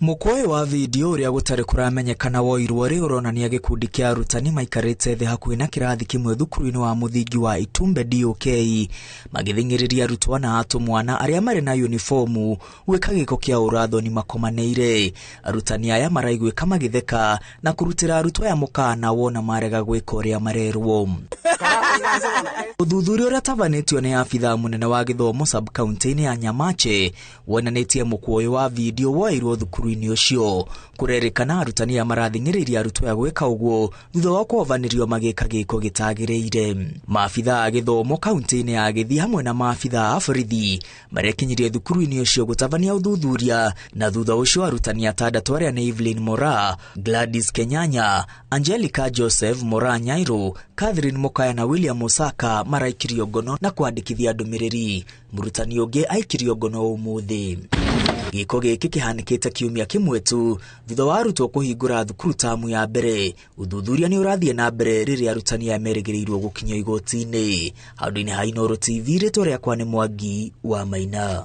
Mũkwa ũyũ wa video ũrĩa gũtarĩ kũramenyekana woirwo rĩ ũronania gĩkundi kĩa arutani maikarĩte thĩ hakuhĩ na kĩrathi kĩmwe thukuru-inĩ wa mũthingi wa Itumbe DOK magĩthing'ĩrĩria arutwo na atũmwana arĩa marĩ na unifomu gwĩka gĩko kĩa ũrathoni makomanĩire. Arutani aya maraiguĩka magĩtheka na kũrutĩra arutwo aya mũkana wona marega gwĩka ũrĩa marerwo. Ũthuthuria ũrĩa ũtabanĩtio nĩ abithaa mũnene wa gĩthomo sub-county-inĩ ya Nyamache wonanĩtie mũkwa ũyũ wa video woeirwo thukuru-inĩ ũcio. Kũrerĩkana arutani aya marathing'ĩrĩirie arutwo aya gwĩka ũguo thutha wa kũhovanĩrio magĩka gĩko gĩtagĩrĩire. Maabithaa a gĩthomo kaunti-inĩ ya Gĩthii hamwe na maabithaa a borithi marekinyirie thukuru-inĩ ũcio gũtabania ũthuthuria, na thutha ũcio arutani atandatũ arĩa nĩ Evelyn Mora, Gladys Kenyanya, Angelica Joseph Mora Nyairo, Catherine Mokaya na William Osaka maraikirio ngono na kwandĩkithia ndũmĩrĩri. Mũrutani ũngĩ aikirio ngono ũmũthĩ. Gĩko gĩkĩ kĩhanĩkĩte kiumia kĩmwe tu thutha wa arutwo kũhingũra thukuru tamu ya mbere. Ũthuthuria nĩ ũrathiĩ na mbere rĩrĩa arutani aya merĩgĩrĩirwo gũkinyio igoti-inĩ. Handũ-inĩ ha Inooro TV, rĩtwa rĩakwa nĩ Mwangi wa Maina.